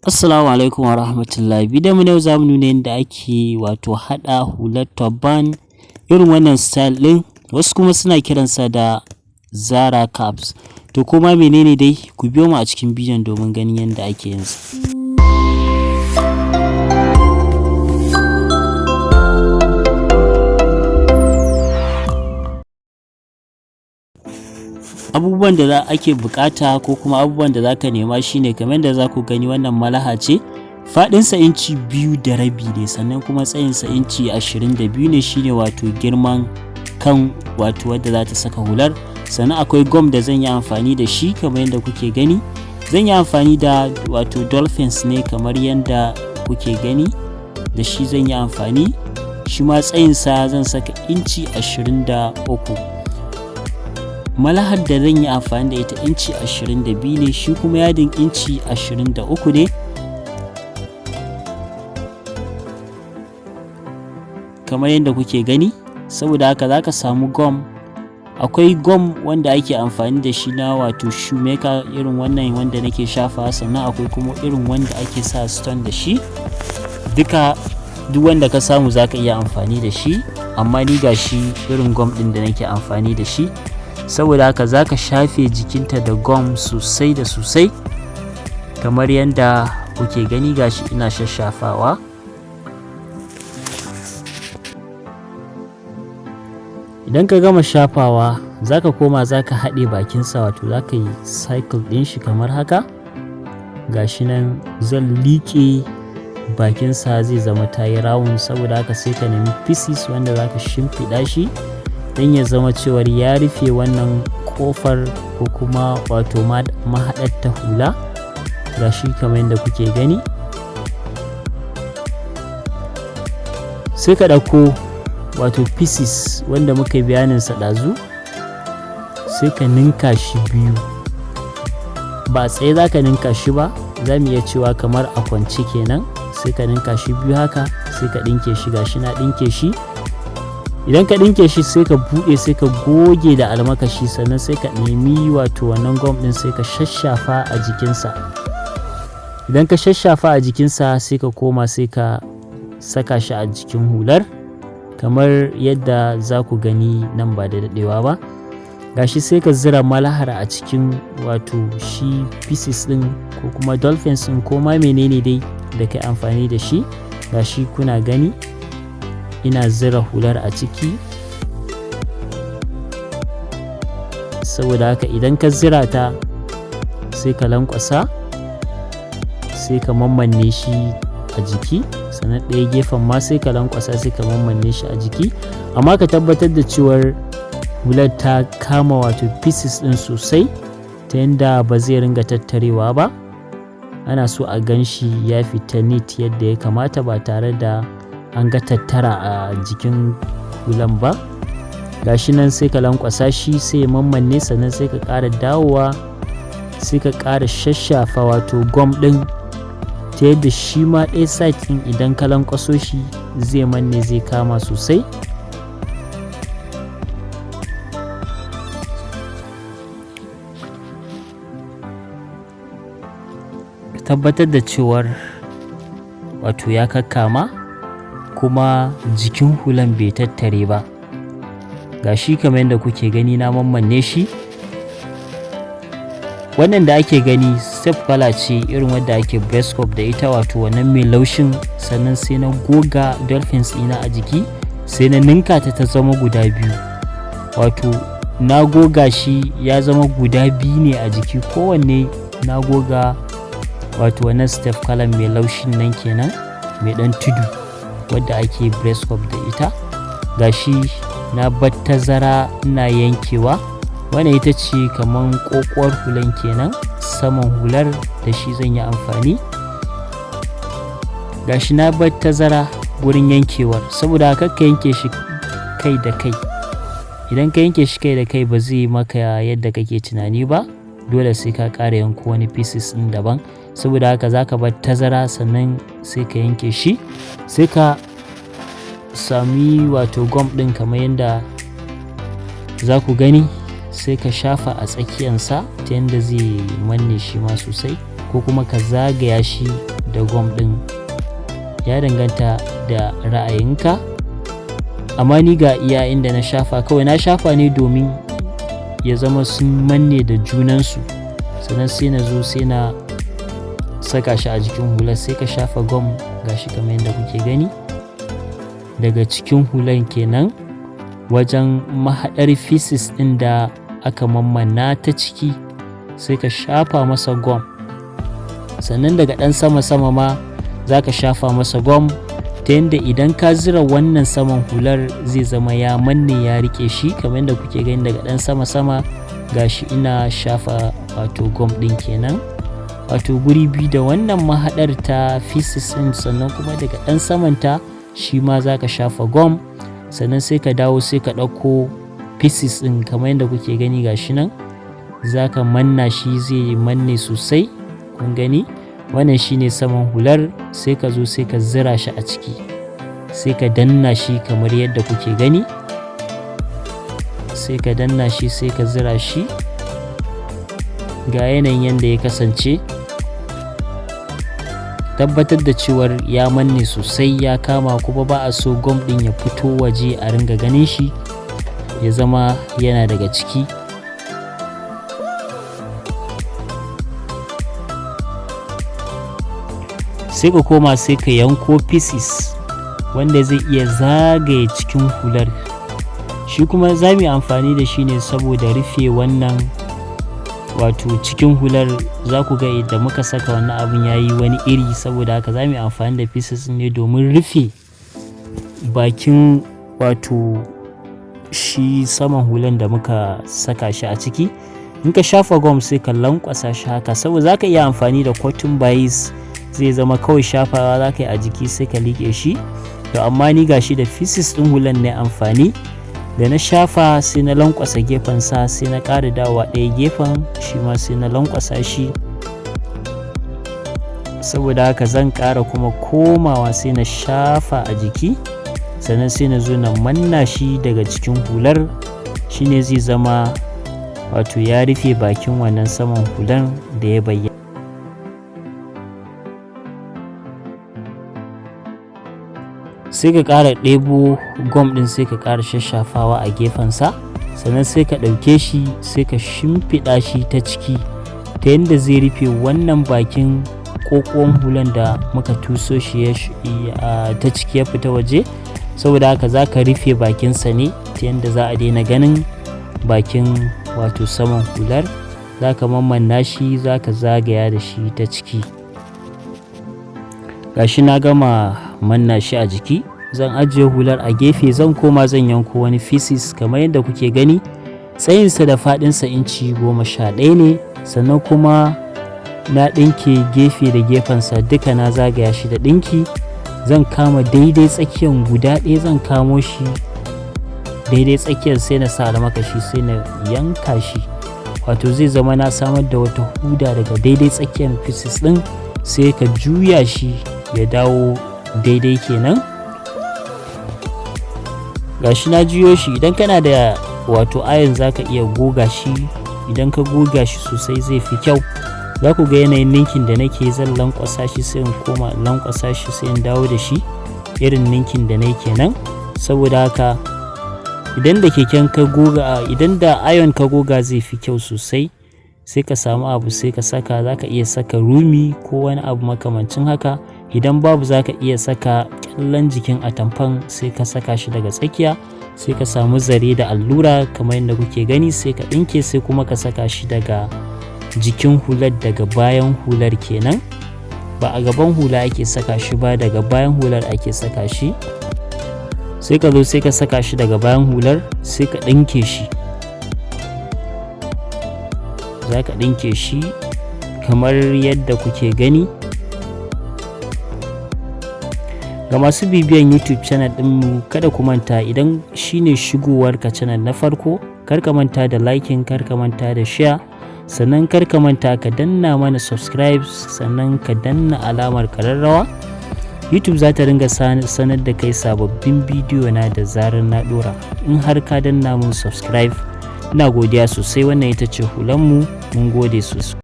Assalamu alaikum wa rahmatullahi. Bidiyon mu na yau za mu nuna yadda ake wato haɗa hular turban irin wannan style ɗin, wasu kuma suna kiransa da Zara caps. To koma menene dai, ku biyo mu a cikin bidiyon domin ganin yadda ake yin sa. Abubuwan da ake buƙata ko kuma abubuwan da za ka nema shine kamar yadda za ku gani, wannan malaha ce, faɗinsa inci 2.5 ne, sannan kuma tsayinsa inci 22 ne, shine wato girman kan wato wadda za ta saka hular. Sannan akwai gum da zan yi amfani da shi. Kamar yadda kuke gani, zan yi amfani da wato dolphins ne. Kamar yadda kuke gani, da shi zan yi amfani. Shi ma tsayinsa zan saka inci 23. Malahar da zan yi amfani da ita inci 22 ne, shi kuma yadin inci 23 ne. Kamar yadda kuke gani, saboda haka za ka samu gum. Akwai gum wanda ake amfani da shi na wato shoemaker, irin wannan wanda nake shafa, sannan akwai kuma irin wanda ake sa stone da shi. Duka duk wanda ka samu za ka iya amfani da shi, amma ni ga shi irin gum ɗin da nake amfani da shi. Saboda haka za ka shafe jikinta da gum sosai da sosai, kamar yadda kuke gani, gashi ina shashafawa. Idan ka gama shafawa, za ka koma za ka haɗe bakinsa, wato za ka yi circle ɗin shi kamar haka. Gashi nan zan liƙe bakinsa, zai zama ta yi round. Saboda haka sai ka nemi pieces wanda za ka shimfiɗa shi don ya zama cewar ya rufe wannan ƙofar ko kuma wato mahaɗar ta hula. Gashi kamar yadda kuke gani, sai ka ɗauko wato pieces wanda muka yi bayanin sa ɗazu, sai ka ninka shi biyu. Ba tsaye za ka ninka shi ba, za mu iya cewa kamar a kwance kenan. Sai ka ninka shi biyu haka, sai ka ɗinke shi. Gashi na ɗinke shi. Idan ka ɗinke shi, sai ka buɗe, sai ka goge da almakashi, sannan sai ka nemi wato wannan gum ɗin, sai ka shashafa a jikinsa. Idan ka shashafa a jikinsa, sai ka koma sai ka saka shi a jikin hular, kamar yadda za ku gani nan ba da daɗewa ba. Gashi, sai ka zira malahar a cikin wato shi pieces ɗin ko kuma dolphins ɗin ko ma menene dai da kai amfani da shi. Gashi kuna gani, ina zira hular a ciki. Saboda haka idan ka zira ta, sai ka lankwasa, sai ka mammanne shi a jiki. Sannan ɗaya gefen ma sai ka lankwasa, sai ka mammanne shi a jiki, amma ka tabbatar da cewar hular ta kama wato pieces ɗin sosai, ta yadda ba zai ringa tattarewa ba. Ana so a gan shi ya fita neat yadda ya kamata, ba tare da an ga tattara a jikin hulan ba. Gashi nan, sai ka lankwasa shi, sai ya mammanne. Sannan sai ka ƙara dawowa, sai ka ƙara shashafa wato gum ɗin, ta yadda shi ma ɗaya side ɗin idan ka lankwaso shi zai manne, zai kama sosai. Tabbatar da cewar wato ya kakkama, kuma jikin hulan bai tattare ba. Gashi kamar yadda kuke gani, na mammanne shi. Wannan da ake gani step collar ce, irin wadda ake breast cup da ita, wato wannan mai laushin. Sannan sai na goga dolphins ina a jiki, sai na ninka ta, ta zama guda biyu, wato na goga shi ya zama guda biyu ne a jiki kowanne. Na goga wato wannan step collar mai laushin nan kenan, mai dan tudu, wadda ake breast cup da ita. Gashi na bar tazara ina yankewa. Wannan ita ce kaman kokowar hulan kenan, saman hular da shi zan yi amfani. Gashi na bar tazara gurin yankewar, saboda haka ka yanke shi kai da kai. Idan ka yanke shi kai da kai, ba zai maka yadda kake tunani ba, dole sai ka ƙara yanko wani pieces ɗin daban. Saboda haka za ka bar tazara, sannan sai ka yanke shi. Sai ka sami wato gum ɗin, kamar yadda za ku gani, sai ka shafa a tsakiyansa ta yadda zai manne shi ma sosai. ko kuma ka zagaya shi da gum ɗin, ya danganta da ra'ayinka. Amma ni ga iya inda na shafa, kawai na shafa ne domin ya zama sun manne da junansu. Sannan sai na zo sai na saka shi a jikin hular. Sai ka shafa gum, gashi kamar yadda kuke gani, daga cikin hulan kenan, wajen mahaɗar pieces ɗin da aka mammanna ta ciki, sai ka shafa masa gum. Sannan daga ɗan sama-sama ma za ka shafa masa gum, ta yadda idan ka zira wannan saman hular zai zama ya manne, ya rike shi, kamar yadda kuke gani daga ɗan sama-sama. Gashi ina shafa wato gum ɗin kenan, wato guri biyu da wannan mahaɗar ta pieces ɗin. Sannan kuma daga ɗan samanta shi ma za ka shafa gum. Sannan sai ka dawo, sai ka ɗauko pieces ɗin kamar yadda kuke gani, gashi nan za ka manna shi, zai manne sosai. Kun gani, wannan shine saman hular. Sai ka zo sai ka zira shi a ciki, sai ka danna shi kamar yadda kuke gani, sai ka danna shi, sai ka zira shi. Ga yanayin yadda ya kasance. Tabbatar da cewar ya manne sosai, ya kama, kuma ba a so gum ɗin ya fito waje a ringa ganin shi, ya zama yana daga ciki. Sai ka koma, sai ka yanko pieces wanda zai iya zagaye cikin hular. Shi kuma za mu yi amfani da shi ne saboda rufe wannan wato cikin hular. Za ku ga idan muka saka wannan abun ya yi wani iri. Saboda haka za mu yi amfani da pieces ne domin rufe bakin wato shi saman hulan da muka saka shi a ciki. In ka shafa gum, sai ka lankwasa shi haka, saboda za ka iya amfani da cotton bias, zai zama kawai shafawa za ka yi a jiki sai ka liƙe shi. To amma ni gashi da pieces ɗin hulan ne amfani da na shafa, sai na lankwasa gefen sa, sai na ƙara dawowa ɗaya gefen shi ma sai na lankwasa shi. Saboda haka zan ƙara kuma komawa, sai na shafa a jiki, sannan sai na zo na manna shi daga cikin hular. Shine zai zama wato ya rufe bakin wannan saman hular da ya bayyana. Sai ka ƙara ɗebo gum ɗin, sai ka ƙara shashafawa a gefensa. Sannan sai ka ɗauke shi, sai ka shimfiɗa shi ta ciki, ta yadda zai rufe wannan bakin ƙoƙon hulan da muka tuso shi ta ciki ya fita waje. Saboda haka za ka rufe bakinsa ne ta yadda za a daina ganin bakin wato saman hular. Za ka mammanna shi, za ka zagaya da shi ta ciki. Gashi na gama manna shi a jiki. Zan ajiye hular a gefe, zan koma zan yanko wani pieces kamar yadda kuke gani. Tsayinsa da faɗinsa inci 11 ne. Sannan kuma na ɗinke gefe da gefensa duka, na zagaya shi da ɗinki. Zan kama daidai tsakiyan guda ɗaya, zan kamo shi daidai tsakiyar, sai na sa almakashi, sai na yanka shi. Wato zai zama na samar da wata huda daga daidai tsakiyar pieces ɗin. Sai ka juya shi ya dawo daidai kenan. Gashi na juyo shi. Idan kana da wato iron, zaka iya goga shi. Idan ka goga shi sosai zai fi kyau. Za ku ga yanayin ninkin da nake, zan lankwasa shi, sai in koma lankwasa shi, sai in dawo da shi, irin ninkin da nake kenan. Saboda haka idan da keken ka goga, idan da iron ka goga zai fi kyau sosai. Sai ka samu abu, sai ka saka. Za ka iya saka rumi ko wani abu makamancin haka. Idan babu, za ka iya saka kyallen jikin atamfan, sai ka saka shi daga tsakiya. Sai ka samu zare da allura kamar yadda kuke gani, sai ka ɗinke, sai kuma ka saka shi daga jikin hular, daga bayan hular kenan. Ba a gaban hula ake saka shi ba, daga bayan hular ake saka shi. Sai ka zo, sai ka saka shi daga bayan hular, sai ka ɗinke shi. Za ka ɗinke shi kamar yadda kuke gani. Ga masu bibiyan YouTube channel ɗinmu, kada ku manta, idan shine shigowarka channel na farko, kar ka manta da liking, kar ka manta da share, sannan kar ka manta ka danna mana subscribe, sannan ka danna alamar kararrawa. YouTube za ta ringa sanar da kai sababbin bidiyo na da zarar na dora in har ka danna mun subscribe. Ina godiya sosai. Wannan ita ce hulanmu. Mun gode sosai.